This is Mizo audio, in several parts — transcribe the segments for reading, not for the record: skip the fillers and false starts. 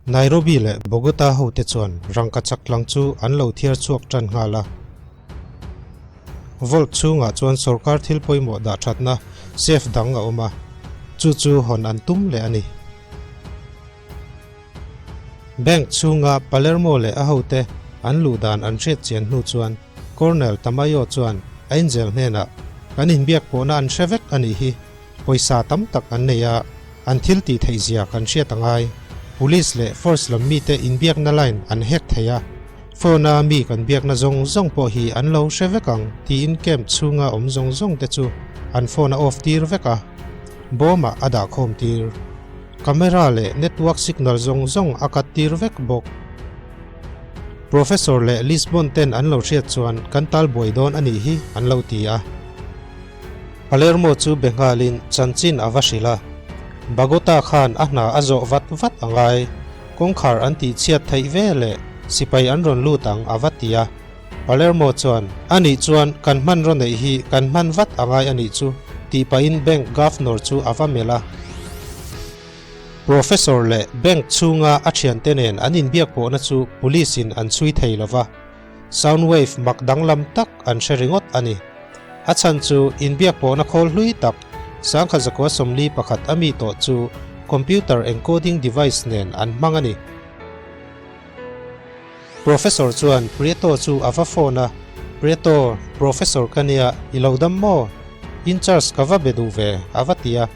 Nairobi leh Bogota hote chuan rangkachak tlang chu an lo thiar chhuak tan nghal a. Vault chhungah chuan sorkar thil pawimawh dah thatna safe dang a awm a, chu chu hawn an tum leh a ni. Bank chhunga Palermo leh a hote an luh dan an hriat chian hnu chuan Colonel Tamayo chuan Angel hnenah, Kan inbiak pawhna an hre vek a nih hi. Pawisa tam tak an nei a, an thil tih theih zia kan hriat a ngai. Police leh force lam mite inbiakna line an hack thei a, phone a mi kan biakna zawng zawng pawh hi an lo hre vek ang tiin camp chhunga awm zawng zawng te chu an phone a off tir vek a, bawm ah a dah khawm tir. Camera leh network signal zawng zawng a cut tir vek bawk. Professor leh Lisbon ten an lo hriat chuan kan tal buai dawn a nih hi an lo ti a. Palermo chu be nghalin chanchin a va hrilh a, Bagota khan a hna a zawh vat vat a ngai, kawngkhar an tih chhiat theih ve leh sipai an rawn lut ang a va ti a. Palermo chuan, A nih chuan kan hmanraw neih hi kan hman vat a ngai a nih chu, tih pahin bank governor chu a va melh a. Professor leh bank chhunga a thiante nen an inbiak pawhna chu police in an chhui thei lo va. Sound wave mak danglam tak an hre ringawt a ni. A chhan chu inbiak pawhna khawl hlui tak sangkhat zakua 41 a mi tawh chu computer encoding device nen an hmang a ni. Professor chuan Prieto chu a va phone a, Prieto, Professor ka nia, i lo dam maw? In charge ka va be duh ve, a va ti a.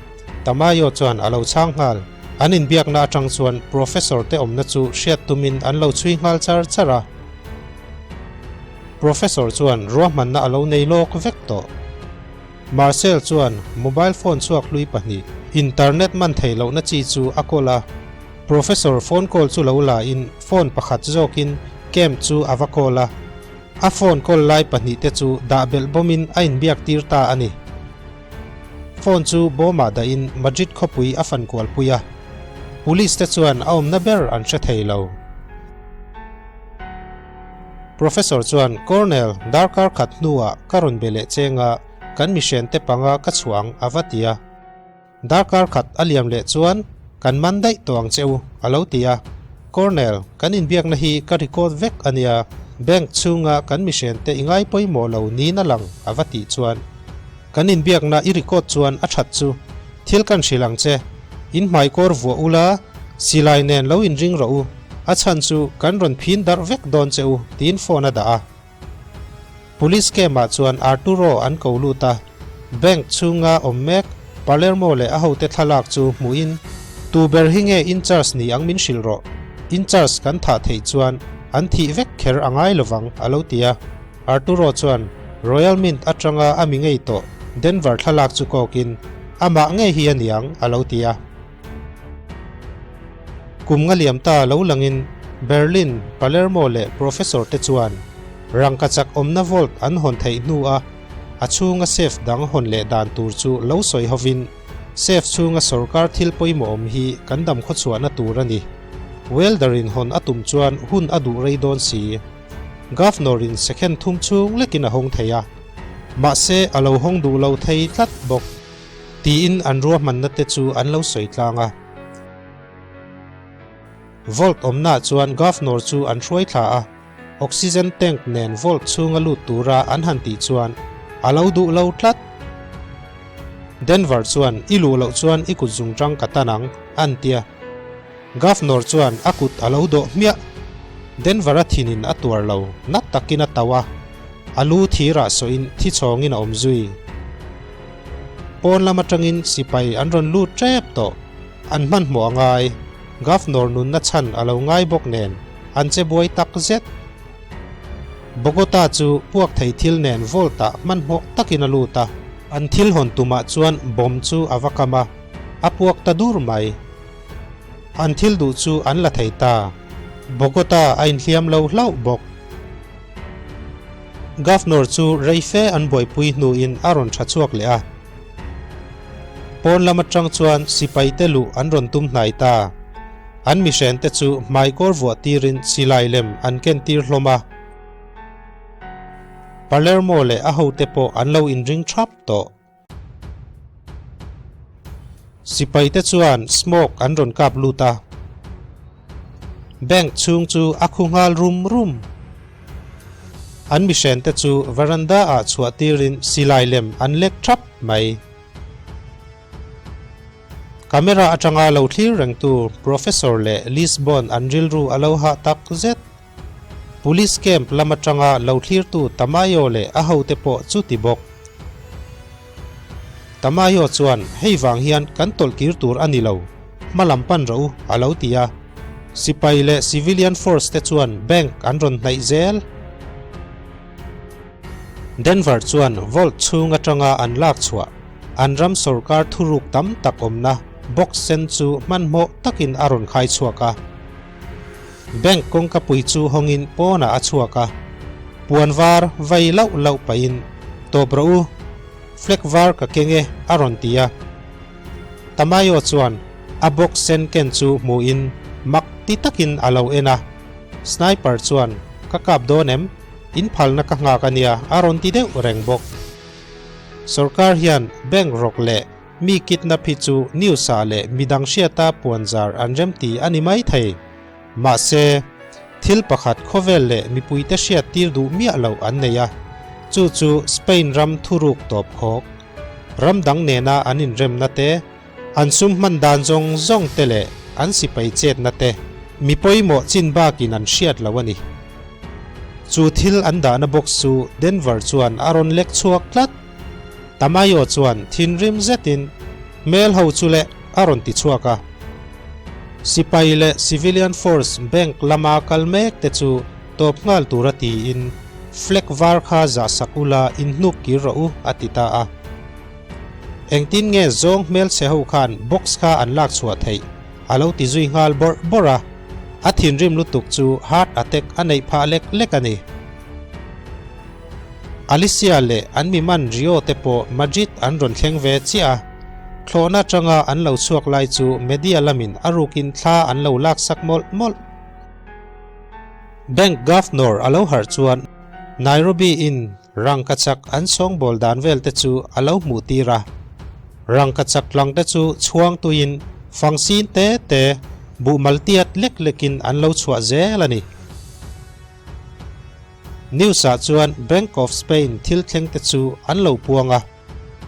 Tamayo chuan a lo chhang nghal. An inbiakna atang chuan Professor te awmna chu hriat tumin an lo chhui nghal char char a. Professor chuan ruahmanna a lo nei lawk vek tawh. Marcel chuan mobile phone chhuak hlui pahnih, internet man theih lohna chi chu a kawl a. Professor phone call chu lo la in phone pakhat zawkin camp chu a va call a. A phone call lai pahnih te chu dah belh bawmin a inbiak tir ta a ni. Phone chu bawmah dahin Madrid khawpui a fan kualpui a. Police te chuan a awmna ber an hre thei lo. Professor chuan Colonel darkar khat hnuah ka rawn be leh cheng a, kan mihren te panga ka chhuah ang a va ti a. Darkar khat a liam leh chuan kan man daih tawh ang che u a lo ti a. Colonel, kan inbiakna hi ka record vek a nia, bank chhunga kan mihren te i ngai pawimawh lo niin a lang a va tih chuan kan inbiakna i record chuan a that chu thil kan hrilh ang che, in hmaikawr vuah ula silai nen lo inring rawh u. A chhan chu kan rawn phin darh vek dawn che u, tiin phone a dah a. Police camp-ah chuan Arturo an ko lut a, bank chhunga awm mek Palermo leh a hote thlalak chu hmuhin, Tu ber hi nge in charge ni ang min hrilh rawh, in charge kan thah theih chuan an thih vek kher a ngai lovang, a lo ti a. Arturo chuan Royal Mint atanga a mi ngei tawh Denver thlalak chu kawkin, Amah ngei hi a niang, a lo ti a. Kum nga liam ta lo langin Berlin, Palermo leh Professor te chuan rangkachak awmna vault an hawn theih hnua a chhunga safe dang hawn leh dan tur chu lo sawi hovin safe chhunga sorkar thil pawimawh awm hi kan dam khawchhuahna tur a ni. Welder in hawn a tum chuan hun a duh rei dawn si. Governor in second thum chhung lekin a hawng thei a, mahse a lo hawng duh lo thei tlat bawk. Tiin an ruahmanna te chu an lo sawi tlang a. Vault awmnaah chuan Governor chu an hruai thla a, oxygen tank nen vault chhunga lut tura an han tih chuan a lo duh lo tlat. Denver chuan i luh loh chuan i kut zungtang ka tan ang, an tia. Governor chuan a kut a lo dawh hmiah. Denver-a thinin a tuar lo, nat takin a tauh a, a lu thirah sawhin thi chhawngin a awm zui. Pawn lam atangin sipai an rawn lut tep tawh. An hmanhmawh a ngai. Governor nunna chhan a lo ngai bawk nen an che buai tak zet. Bogota chu puak thei thil nen vault-ah hmanhmawh takin a lut a. An thil hawn tumah chuan bomb chu a va kam a, a puak ta dur mai. An thil duh chu an la thei ta. Bogota a inhliam lo hlauh bawk. Governor chu rei fe an buaipui hnuin a rawn tha chhuak leh a. Pawn lam atang chuan sipai te luh an rawn tum hnai ta. An mihren te chu hmaikawr vuah tirin silai lem an ken tir hlawm a. Palermo leh a hote pawh an lo inring thap tawh. Sipai te chuan smoke an rawn kap lut a. Bank chhung chu a khu nghal rum rum. An mihrente chu veranda ah chhuah tirin silai lem an lek thap mai. Camera atanga lo thlir rengtu Professor leh Lisbon an rilru a lo hah tak zet. Police camp lam atanga lo thlirtu Tamayo leh a hote pawh chu ti bawk. Tamayo chuan hei vang hian kan tawlh kir tur a ni lo, hma lam pan rawh u a lo ti a. Sipai leh civilian force te chuan bank an rawn hnaih zel. Denver chuan vault chhung atanga an lak chhuah an ram sorkar thuruk tam tak awmna box sen chu hmanhmawh takin a rawn khai chhuak a. Bank kawngka pui chu hawngin pawnah a chhuak a, puan var vai lauh lauh pahin, Tawp rawh u, flag var ka keng e, a rawn ti a. Tamayo chuan a box sen ken chu hmuhin mak ti takin a lo en a. Sniper chuan, Ka kap dawn em? In phalna ka nghak a nia, a rawn ti deuh reng bawk. Sorkar hian bank rawk leh Mi kidnap hi chu news ah leh midang hriata puanzar an remti a ni mai thei. Mahse, thil pakhat khawvel leh mipuite hriat tir duh miah loh an nei a, chu chu Spain ram thuruk tawp khawk. Ram dang nena an inremna te, an sum hman dan zawng zawng te leh an sipai chetna te mi pawimawh chin bakin an hriat lo a ni. Chu thil an dahna box chu Denver chuan a rawn lek chhuak tlat. Tamayo chuan thinrim zetin hmel ho chu leh a rawn ti chhuak a. Sipai leh Civilian Force bank lama kal mek te chu tawp nghal tura tiin flag var kha zah sak ula inhnuk kir rawh u a ti ta a. Engtin nge zawng hmelchhe ho khan box kha an lak chhuah theih a lo ti zui nghal bawrh bawrh a. A thinrim lutuk chu heart attack a neih phah lek lek a ni. Alicia leh an mi man Rio te pawh Madrid an rawn thleng ve chiah a, thlawhna atanga an lo chhuak lai chu media lamin a rukin thla an lo laksak mawlh mawlh. Bank Governor a lo harh chuan Nairobi in rangkachak an sawngbawl dan vel te chu a lo hmuh tir a, rangkachak lang te chu chhuang tuiin fangsin te te buhmal tiat lek lekin an lo chhuah zel a ni. News ah chuan Bank of Spain thil thleng te chu an lo puang a,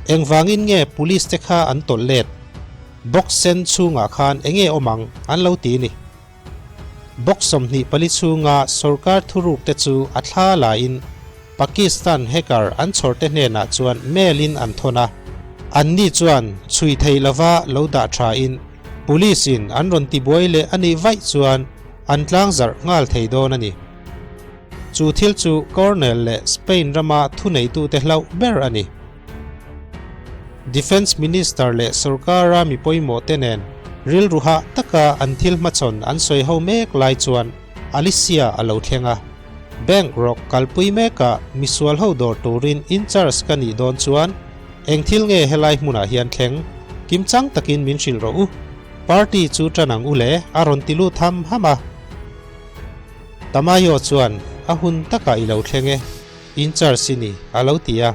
engvangin nge police te kha an tawlh let? Box sen chhungah khan enge awm ang an lo ti ni. Box 24 chhunga sorkar thuruk te chu a thla laiin Pakistan hacker an chhawr te hnenah chuan mail in an thawn a, anni chuan chhui thei lova lo dah tha in police in an rawn tibuai leh a nih vaih chuan an tlangzarh nghal thei dawn a ni. Chu thil chu Cornell leh Spain rama thuneitute hlauh ber a ni. Defence Minister leh sorkara mi pawimawhte nen rilru hah taka an thil hmachhawn an sawi ho mek lai chuan Alicia a lo thleng a. Bank rawk kalpui mekah misual ho dawr turin in-charge ka nih dawn chuan eng thil nge helai hmunah hian thleng? Kimchang takin min hrilh rawh u. Party chu tan ang u le a rawn ti lut ham ham a. Tamayo chuan a hun takah i lo thleng e, in charge i ni, a lo ti a.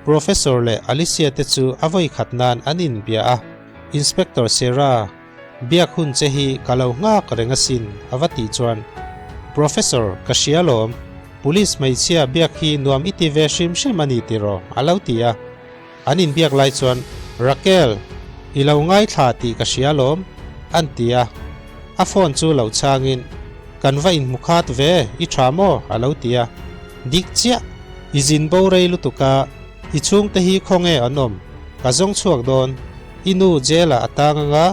Professor leh Alicia te chu a vawi khat nan an inbia a, Inspector Sierra, biak hun che hi ka lo nghak reng asin, a va tih chuan, Professor, ka hria lawm, Police hmeichhia biak hi nuam i ti ve hrim hrim a ni tiraw, a lo ti a. An inbiak lai chuan, Raquel, i lo ngaithla tih ka hria alawm, an ti a. A phone chu lo chhangin, Kan va inhmu khat ve, i tha maw? a lo ti a. Dik chiah, i zin bo rei lutuk a, i chhungte hi khawnge an awm? Ka zawng chhuak dawn. I nu jail-ah a tang anga,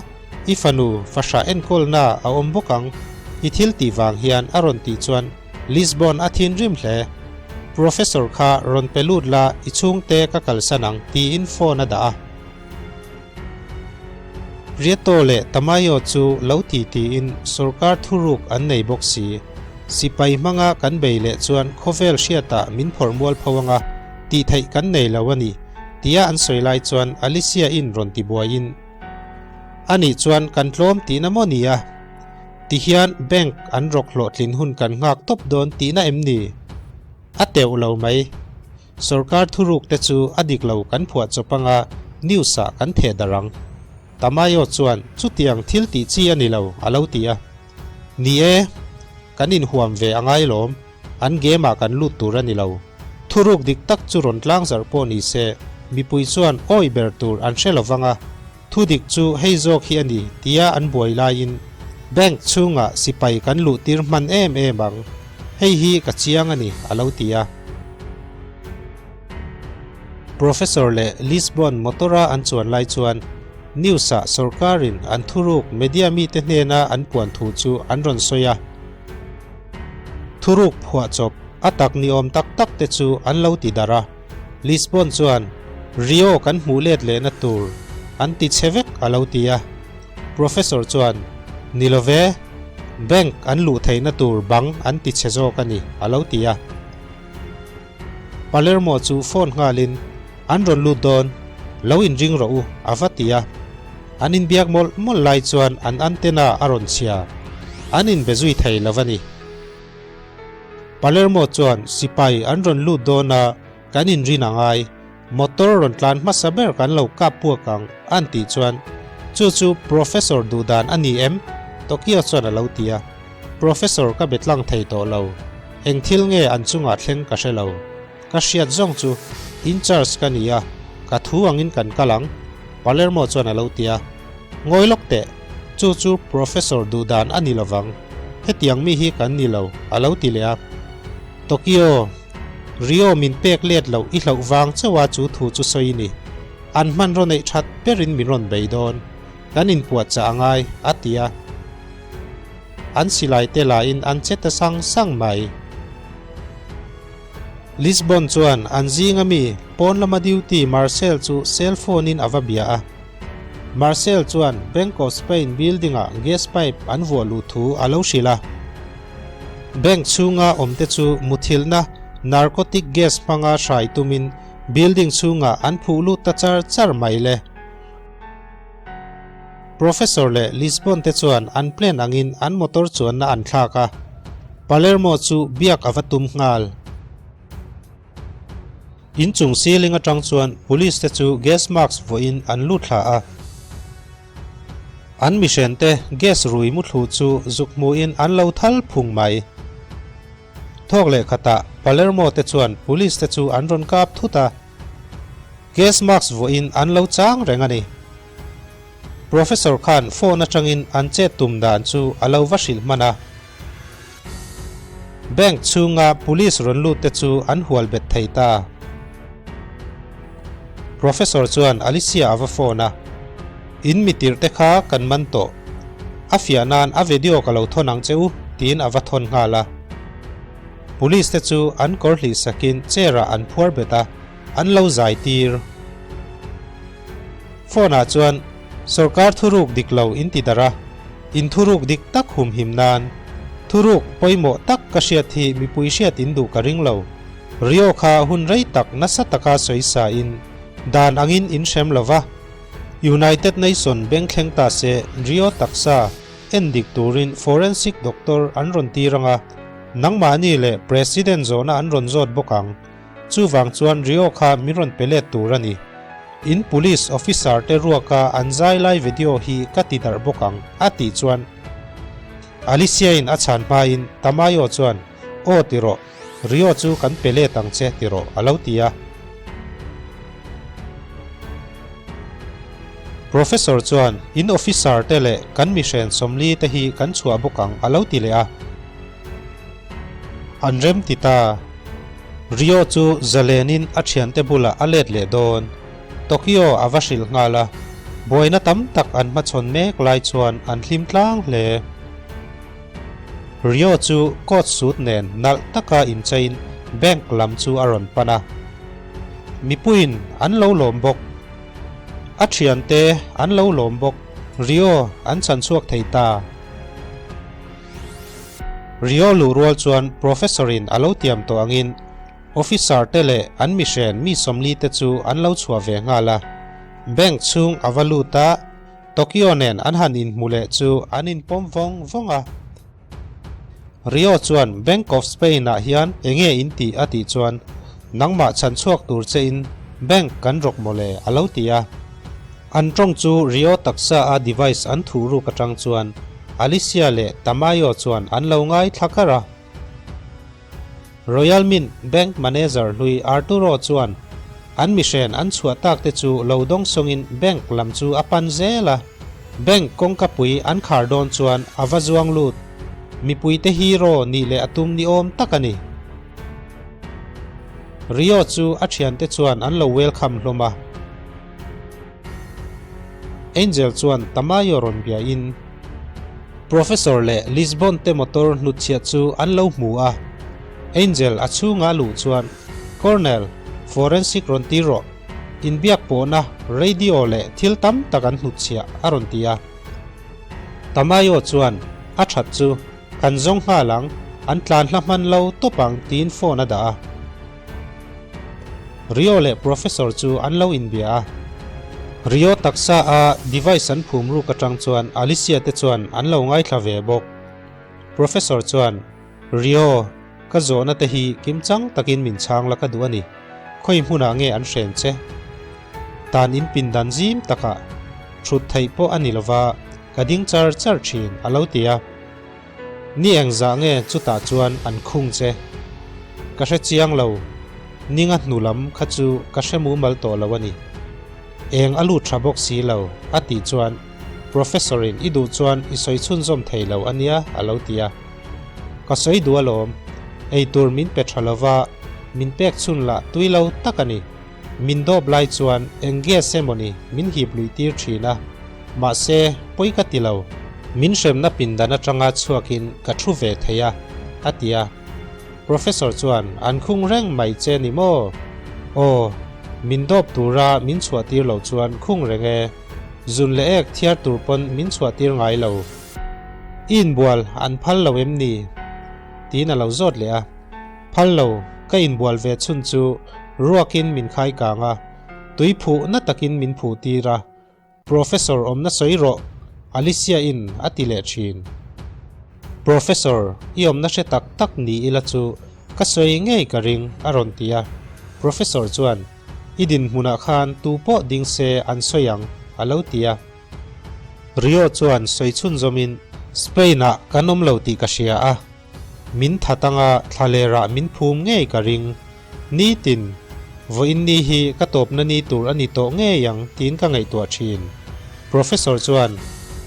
i fanu fahrah enkawlna a awm bawk ang. I thil tih vang hian a rawn tih chuan Lisbon a thinrim hle. Professor kha rawn pe lut la i chhungte ka kalsan ang tiin phone a dah a. Prieto leh Tamayo chu lo ti tiin sorkar thuruk an nei bawk si. Sipai hmanga kan bei leh chuan khawvel hriatah min phawrh mual pho anga tih theih kan nei lo a ni tia an sawi lai chuan Alicia in rawn ti buaiin Anih chuan kan tlawm tihna maw ni a? Tihian bank an rawk hlawhtlin hun kan nghak tawp dawn tihna em ni? A teuh lo mai. Sorkar thuruk te chu a dik lo kan phuah chawp anga news ah kan theh darh ang. Tamayo chuan chutiang thil tih chi a ni lo a lo ti a. Ni e, kan inhuam ve a ngai lawm, an game ah kan lut tur a ni lo. Thuruk dik tak chu rawn tlang zarh pawh ni se, mipui chuan awi ber tur an hre lo vang a, thu dik chu hei zawk hi a ni tia an buai laiin bank chhungah sipai kan luh tir hman em em ang, hei hi ka chiang a ni a lo ti a. Professor leh Lisbon motor-a an chuan lai chuan news-ah sorkarin an thuruk media mite hnena an puan thu chu an rawn sawi a. Thuruk phuahchawp a tak ni awm tak tak te chu an lo ti darh a. Lisbon chuan Rio kan hmuh let lehna tur an ti chhe vek a lo ti a. Professor chuan Ni lo ve, bank an luh theihna tur bang an ti chhe zawk a ni a lo ti a. Palermo chu phone nghalin, An rawn lut dawn, lo inring rawh u, a va ti a. An inbiak mawlh mawlh lai chuan an antenna a rawn chhia. An inbe zui thei lo a ni. Palermo chuan sipai an rawn lut dawn a, kan inrin a ngai. Motor rawn tlan hmasa ber kan lo kap puak ang, an tih chuan, Chu chu Professor duhdan a ni em? Tokyo chuan a lo ti a. Professor ka be tlang thei tawh lo. Eng thil nge an chungah thleng ka hre lo. Ka hriat zawng chu in charge ka ni a, ka thu angin kan kal ang, Palermo chuan a lo ti a. Ngawi lawk teh, chu chu Professor duhdan a ni lovang. Hetiang mi hi kan ni lo, a lo ti leh a. Tokyo, Rio min pek let loh i hlauh vang chauh a chu thu chu sawi ni. An hmanraw neih that berin min rawn bei dawn. Kan inpuahchah a ngai, a ti a. An silai te lahin an che ta sang sang mai. Lisbon chuan an zinga mi pawn lama duty Marcel chu cell phone in a va bia a. Marcel chuan Bank of Spain building ah gas pipe an vuah luh thu a lo hrilh a. Bank chhunga awmte chu muthilhna narcotic gas hmanga hrai tumin building chhungah an phuh lut ta char char mai le. Professor leh Lisbon te chuan an plan angin an motor chuanna an thlak a, Palermo chu biak a va tum nghal. Inchung ceiling atang chuan police te chu gas mask vawiin an lut thla a. An mihren te gas rui muthlu chu zuk hmuhin an lo thal phung mai. Thawk leh khatah Palermo te chuan police te chu an rawn kap thut a. Gas mask vawiin an lo chang reng a ni. Professor khan phone atangin an chet tum dan chu a lo va hrilh hman a. Bank chhunga police rawn lut te chu an hual bet thei ta. Professor chuan Alicia a va phone a, In mi tirh te kha kan man tawh. A fiah nan a video ka lo thawn ang che u, tiin a va thawn nghal a. Police te chu an kawr hlih sakin chair ah an phuar bet a, an lo zai tir. Phone ah chuan Sorkar thuruk dik lo in ti darh a, in thuruk dik tak humhim nan thuruk pawimawh tak ka hriat hi mipui hriat in duh ka ring lo. Rio kha hun rei tak nasa taka sawi sa in dan angin in hrem lo va, United Nation beng thleng ta se Rio taksa en dik turin forensic doctor an rawn tir ang a, nangmahni leh President zawhna an rawn zawt bawk ang. Chuvang chuan Rio kha min rawn pe let tur a ni. In police officer te ruaka an zai lai video hi ka ti darh bawk ang, a tih chuan Alicia in a chhan hmain Tamayo chuan, Aw ti rawh, Rio chu kan pe let ang che ti rawh, a lo ti a. Professor chuan, In officer te leh kan mihren 40 te hi kan chhuah bawk ang, a lo ti leh a. An rem ti ta. Rio chu zalenin a thiante bulah a let leh dawn. Tokyo a va hrilh nghal a, buaina tam tak an hmachhawn mek lai chuan an hlim tlang hle. Rio chu coat suit nen nalh taka incheiin bank lam chu a rawn pan a. Mipuiin an lo lawm bawk. A thiante an lo lawm bawk. Rio an chhanchhuak thei ta. Rio luh rual chuan Professor in a lo tiam tawh angin Officer te leh an mihren mi 40 te chu an lo chhuah ve nghal a. Bank chhung a va lut a, Tokyo nen an han inhmu leh chu an inpawm vawng vawng a. Rio chuan Bank of Spain ah hian enge in tih a tih chuan nangmah chhan chhuak tur che in bank kan rawk mawle a lo ti a. An tawng chu Rio taksa a device an thuh ruk atang chuan Alicia leh Tamayo chuan an lo ngaithla kar a. Royal Mint Bank Manager hlui Arturo chuan an mihren an chhuah tak te chu lo dawng sawngin bank lam chu a pan zel a. Bank kawngkapui an khar dawn chuan a va zuang lut. Mipuite hero nih leh a tum ni awm tak a ni. Rio chu a thiante chuan an lo welcome hlawm a. Angel chuan Tamayo rawn bia in Professor leh Lisbon te motor hnutchhiah chu an lo hmu a. Angel a chhunga luh chuan Colonel, forensic rawn tir rawh, inbiak pawhna radio leh thil tam tak an hnutchhiah a rawn ti a. Tamayo chuan a that chu kan zawng nghal ang, an tlan hla hman lo tawp ang tiin phone a dah a. Rio leh Professor chu an lo inbia a. Rio taksa a device an phum ruk atang chuan Alicia te chuan an lo ngaithla ve bawk. Professor chuan, Rio, ka zawhna te hi kimchang takin min chhang la ka duh a ni. Khawi hmunah nge an hren che? Tan in pindan zim takah thut theih pawh a ni lova, ka ding char char thin, a lo ti a. Ni engzah nge chutah chuan an khung che? Ka hre chiang lo, ninga hnu lam kha chu ka hre mumal tawh lo a ni. Eng a lut tha bawk si lo, a tih chuan Professor-in i duh chuan i sawi chhunzawm thei lo a nia, a lo ti a. Ka sawi duh alawm, eitur min pe tha lova min pek chhun lah tui lo tak a ni. Min dawp lai chuan eng gas emawni min hip luih tir thin a, mahse pawi ka ti lo. Min hremna pindan atanga chhuakin ka thu ve thei a, a ti a. Professor chuan an khung reng mai che ni maw? Aw, min dawp tura min chhuah tir lo chuan khung reng e. Zun leh ek thiar tur pawn min chhuah tir ngai lo. I inbual an phal lo em ni? Tiin a lo zawt leh a. Phal lo, ka inbual ve chhun chu ruakin min khai kang a, tui phuh na takin min phuh tir a, Professor awmna sawi rawh, Alicia in a ti leh thin. Professor, i awmna hre tak tak ni ila chu ka sawi ngei ka ring, a rawn ti a. Professor chuan, I dinhmunah khan tu pawh ding se an sawi ang, a lo ti a. Rio chuan sawi chhunzawmin, Spain-ah kan awm lo tih ka hria a. Min that anga thlalerah min phum ngei ka ring. Nitin, vawiin ni hi ka tawpna ni tur a ni tawh ngei ang tiin ka ngaihtuah thin. Professor chuan,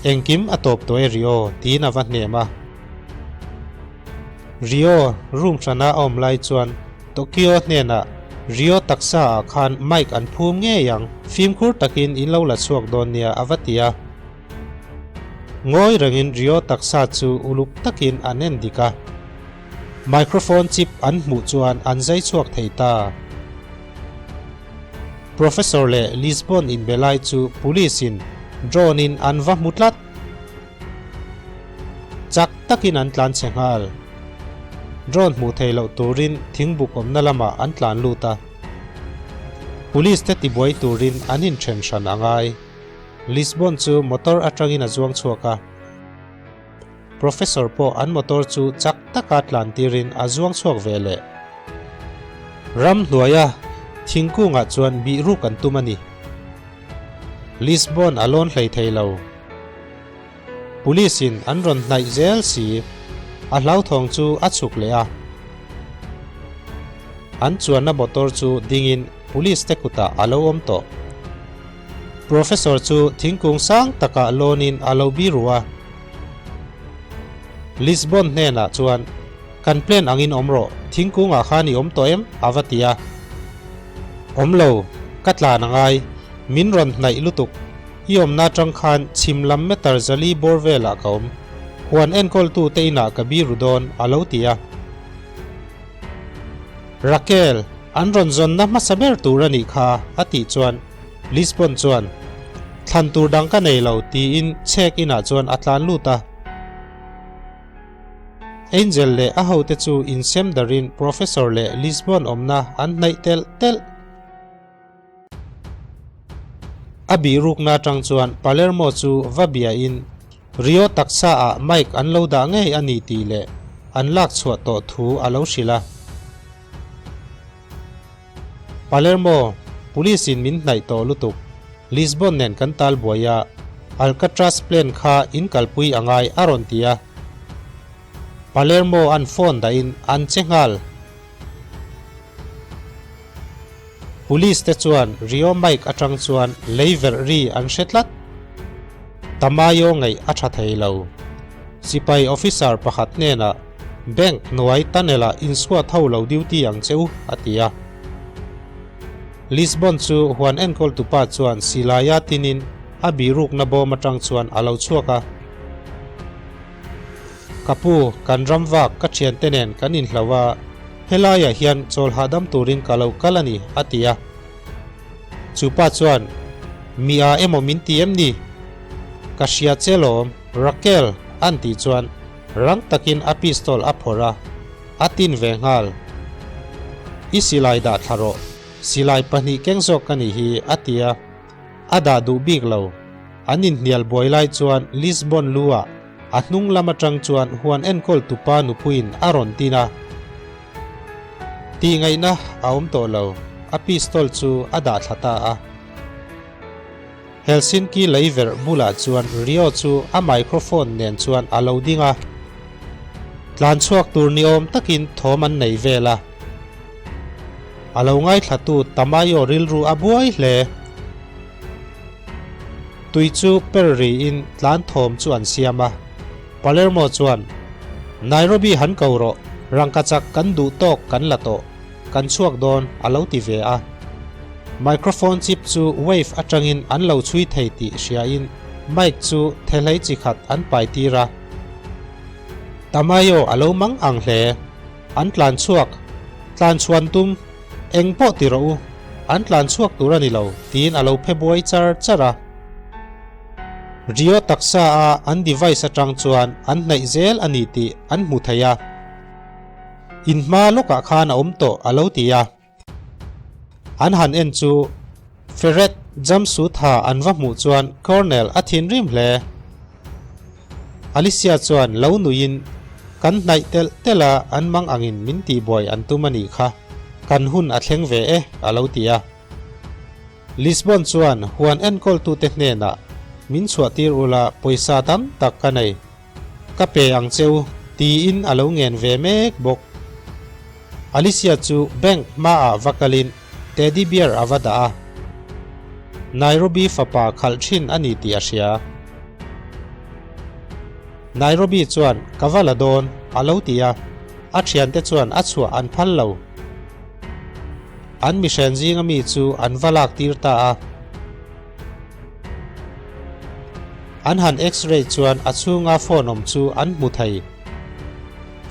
Engkim a tawp tawh e Rio, tiin a va hnem a. Rio room hrana a awm lai chuan Tokyo hnenah Rio taksa ah khan mic an phum ngei ang, fimkhur takin in lo la chhuak dawn nia a va ti a. Ngawi rengin Rio taksa chu uluk takin an en dik a. Microphone chip an hmuh chuan an zai chhuak thei ta. Professor leh Lisbon inbe lai chu police in drone in an va hmu tlat. Chak takin an tlan chhe nghal. Drone hmuh theih loh turin thingbuk awmna lamah an tlan lut a. Police te tibuai turin an inthen hran a ngai. Lisbon chu motor atangin a zuang chhuak a. Professor pawh an motor chu chak taka tlan tirin a zuang chhuak ve leh. Ram hnuaia thingkungah chuan bih ruk an tum a ni. Lisbon a lawn hlei thei lo. Police in an rawn hnaih zel si. A hlauthawng chu a chhuk leh a. An chuanna motor chu dingin police te kutah a lo awm tawh. Professor chu thingkung sang takah lawnin a lo biru a. Lisbon hnenah chuan, Kan plan angin awm rawh, thingkungah khan i awm tawh em? a va ti a. Awm lo, ka tlan a ngai, min rawn hnaih lutuk. I awmna atang khan chhim lam meter zali bawr velah ka awm. Huan enkawltute inah ka biru dawn, a lo ti a. Raquel, an rawn zawnna hmasa ber tur a nih kha, a tih chuan Lisbon chuan, Thlan tur dang ka nei lo, tiin chhek inah chuan a tlan lut a. Angel leh a hote chu insem darin Professor leh Lisbon awmna an hnaih telh telh. A bihrukna atang chuan Palermo chu va biain Rio taksa ah mic an lo dah ngei a ni tih leh an lak chhuah tawh thu a lo hrilh a. Palermo, Police in min hnaih tawh lutuk. Lisbon nen kan tal buai a, Alcatraz plan kha in kalpui a ngai a rawn ti a. Palermo an phone dahin an che nghal. Police te chuan Rio Mike atang chuan lei verh ri an hre tlat. Tamayo ngaih a tha thei lo. Sipai officer pakhat hnenah Bank hnuai tunnel ah insuat ho lo duty ang che u a ti a. Lisbon chu huan enkawl tupa chuan silaia tinin a bihrukna bawm atang chuan a lo chhuak a. Ka pu, kan ram vak ka thiante nen kan inhlo a, helaiah hian chawl hahdam turin ka lo kal a ni, a ti a. Chu pa chuan, Mi a emaw min ti em ni? Ka hria che lawm, Raquel, a'n tih chuan rang takin a pistol a phawrh a, a tin ve nghal. I silai dah thla rawh, silai pahnih keng zawk ka nih hi, a ti a. A dah duh bik lo. An inhnial buai lai chuan Lisbon lu ah a hnung lam atang chuan huan enkawl tupa nupuiin a rawn tin a. Tihngaihna a awm tawh lo, a pistol chu a dah thla ta a. Helsinki lei verh bulah chuan Rio chu a microphone nen chuan a lo ding a. Tlan chhuak tur ni awm takin thawm an nei vel a. A lo ngaithlatu Tamayo rilru a buai hle. Tui chu per riin tlan thawm chu an siam a. Palermo chuan, Nairobi han ko rawh, rangkachak kan duh tawk kan la tawh, kan chhuak dawn, a lo ti ve a. Microphone chip chu wave atangin an lo chhui thei tih hriain mic chu thehlei chi khat an pai tir a. Tamayo a lo mang ang hle. An tlan chhuak, tlan chhuan tum, eng pawh ti rawh u, an tlan chhuak tur a ni lo, tiin a lo phe buai char char a. Rio taksa a an device atang chuan an hnaih zel a ni tih an hmu thei a. In hma lawkah khan a awm tawh a lo ti a. An han en chu Ferret jumpsuit ha an va hmuh chuan Colonel a thinrim hle. Alicia chuan lo nuiin kan hnaih telh telh a an mang angin min tihbuai an tum a nih kha, kan hun a thleng ve e a lo ti a. Lisbon chuan huan enkawltute hnenah min chhuahtir ula pawisa tam tak ka nei. Ka pe ang che u, tiin a lo ngen ve mek bawk. Alicia chu bank hmaah va kalin teddy bear a va dah a. Nairobi fapa khalh thin a ni tih a hria. Nairobi chuan ka va la dawn a lo ti a, a thiante chuan a chhuah an phal lo. An mihren zinga mi chu an va lak tir ta a. An han x-ray chuan a chhunga phone awm chu an hmu thei.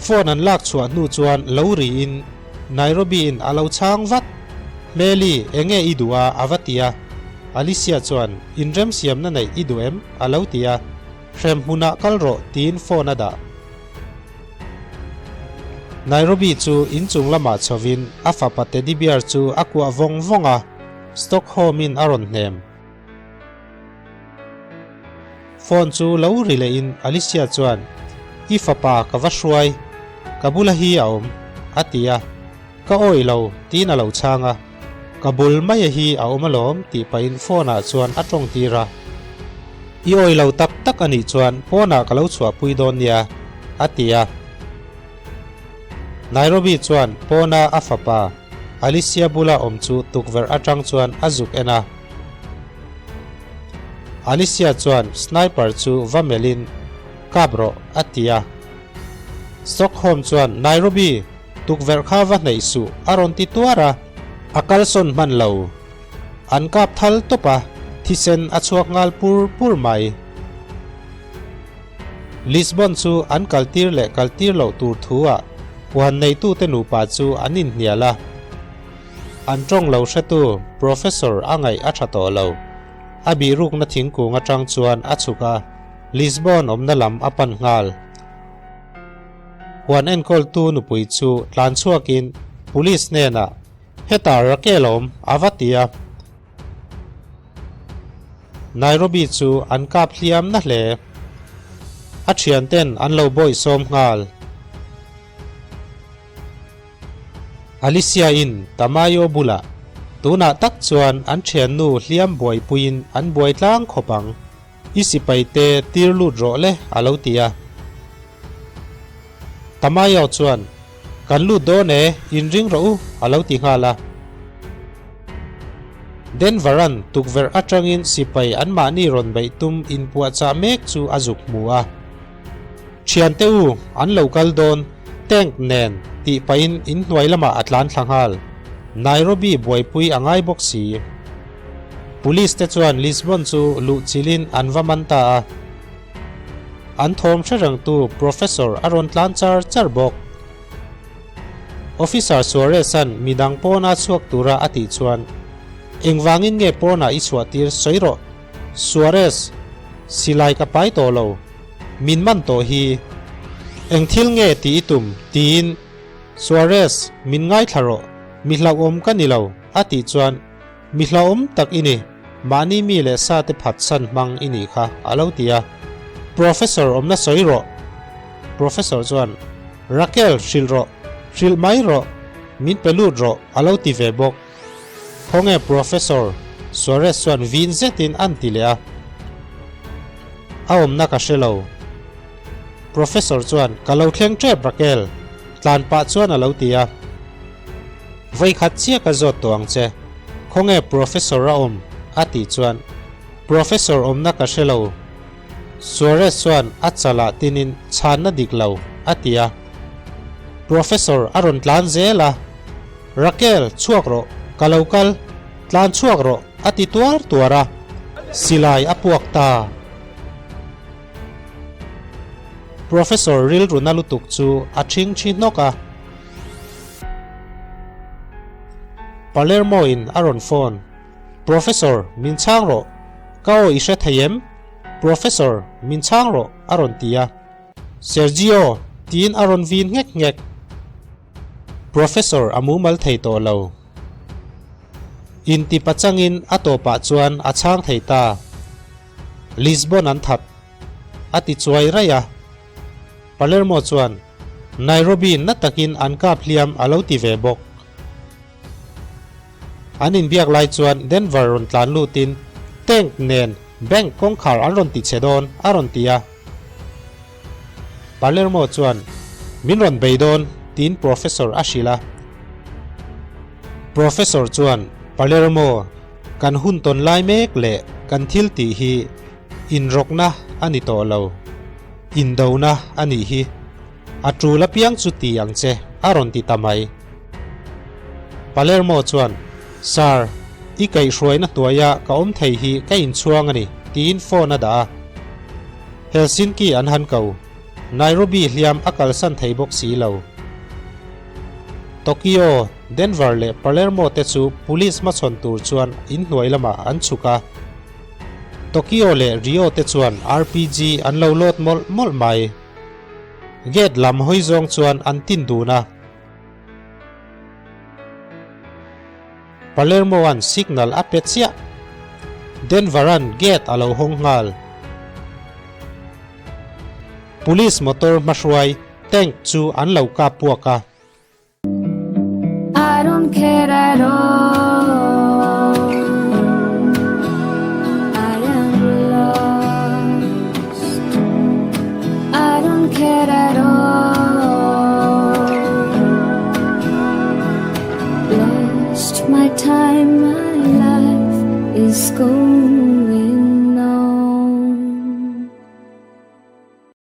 Phone an lak chhuah hnu chuan lo riin Nairobi-in a lo chhang vat. Hmeli, enge i duh a? a va ti a. Alicia chuan, Inremsiamna neih i duh em? a lo ti a. Hrem hmunah kal rawh tiin phone a dah. Nairobi chu inchung lamah chhovin a fapa teddy bear chu a kuah vawng vawng a. Stockholm-in a rawn hnem. Phone chu lo ri lehin Alicia chuan, I fapa ka va hruai, ka bula hi a awm, a ti a. Ka awih lo, tiin a lo chhang a. Ka bul maia hi a awm alawm, tih pahin phone-ah chuan a tawng tir a. I awih lo tak tak a nih chuan pawnah ka lo chhuahpui dawn nia, a ti a. Nairobi chuan pawna a fapa Alicia bula awm chu tukverh atang chuan a zuk en a. Alicia chuan sniper chu va melhin, Kap rawh, a ti a. Stockholm chuan, Nairobi, tukverh kha va hnaih suh, a rawn ti tuar a. A kalsawn hman lo. An kap thal tawp a, thisen a chhuak nghal pur pur mai. Lisbon chu an kaltir leh kaltir loh tur thu-ah huan neitute nupa chu an inhnial a. An tawng lo hretu Professor a ngaih a tha tawh lo. A bihrukna thingkung atang chuan a chhuk a, Lisbon awmna lam a pan nghal. Huan enkawltu nupui chu tlan chhuakin Police hnenah, Hetah Raquel a awm, a va ti a. Nairobi chu an kap hliam na hle. A thianten an lo bawihsawm nghal. Alicia in Tamayo bulah. Tunah tak chuan an thiannu hliam buaipuiin an buai tlang khawp ang. I sipaite tir lut rawh le a lo ti a. Tamayo chuan, Kan lut dawn e, inring rawh u a lo ti nghal a. Denver-a'n tukverh atangin sipai anmahni rawn beih tum inpuahchah mek chu a zuk hmu a. Thiante u, an lo kal dawn, tank nen tih pahin inhnuai lamah a tlan thla nghal. Nairobi buaipui a ngai bawk si. Police te chuan Lisbon chu luh chilhin an va man ta a. An thawm hre rengtu Professor a rawn tlan char char bawk. Officer Suarez-a'n midang pawna chhuak tura a tih chuan, Engvangin nge pawnah i chhuah tir sawi rawh? Suarez, Silai ka pai tawh lo. Min man tawh hi. Eng thil nge tih i tum? tiin Suarez, Min ngaithla rawh. Mi hlauhawm ka ni lo, a tih chuan, Mi hlauhawm tak i ni. Mahni mi leh sa te phatsan hmang i nih kha, a lo ti a. Professor awmna sawi rawh. Professor chuan, Raquel, hrilh rawh. Hrilh mai rawh. Min pe lut rawh, a lo ti ve bawk. Khawnge Professor Suarez chuan vin zetin an ti leh a. A awmna ka hre lo. Professor chuan ka lo thleng tep Raquel, tlan pah chuan a lo ti a. Vawikhat chiah ka zawt tawh ang che. Khawnge Professor a awm? a tih chuan Professor awmna ka hre lo. Suarez chuan a chalah tinin chhanna dik lo a ti a. Professor a rawn tlan zel a. Raquel, chhuak rawh, ka lo kal, tlan chhuak rawh, a ti tuar tuar a, silai a puak ta. Professor rilru na lutuk chu a ṭhing ṭhi hnawk a. Palermo in a rawn phone, Professor, min chhang rawh, ka aw i hre thei em? Professor, min chhang rawh, a rawn ti a. Sergio, tiin a rawn vin nghek nghek. Professor a mumal thei tawh lo. Inti pachangin a tawpah chuan a chhang thei ta. Lisbon an that. A ti chuai raih a. Palermo chuan Nairobi na takin an kap hliam a lo ti ve bawk. An inbiak lai chuan Denver rawn tlan lutin tank nen bank kawngkhar an rawn ti che dawn a rawn ti a. Palermo chuan, Min rawn bei dawn, tiin Professor a hrilh a. Professor chuan, Palermo, kan hun tawn lai mek leh kan thil tih hi inrawkna a ni tawh lo, indona a nih hi. A tul apiang chu ti ang che, a rawn ti ta mai. Palermo chuan, Sir, i kaihhruaina hnuaia ka awm thei hi ka inchhuang a ni, tiin phone a dah a. Helsinki an han ko. Nairobi hliam a kalsan thei bawk si lo. Tokyo, Denver leh Palermo te chu police hmachhawn tur chuan inhnuai lamah an chhuk a. Tokyo leh Rio te chuan RPG an lo load mawlh mawlh mai. Gate lam hawi zawng chuan an tin dun a. Palermo-a'n signal a pe chiah. Denver-a'n gate a lo hawng nghal. Police motor hmahruai tank chu an lo kap puak a. I don't care at all.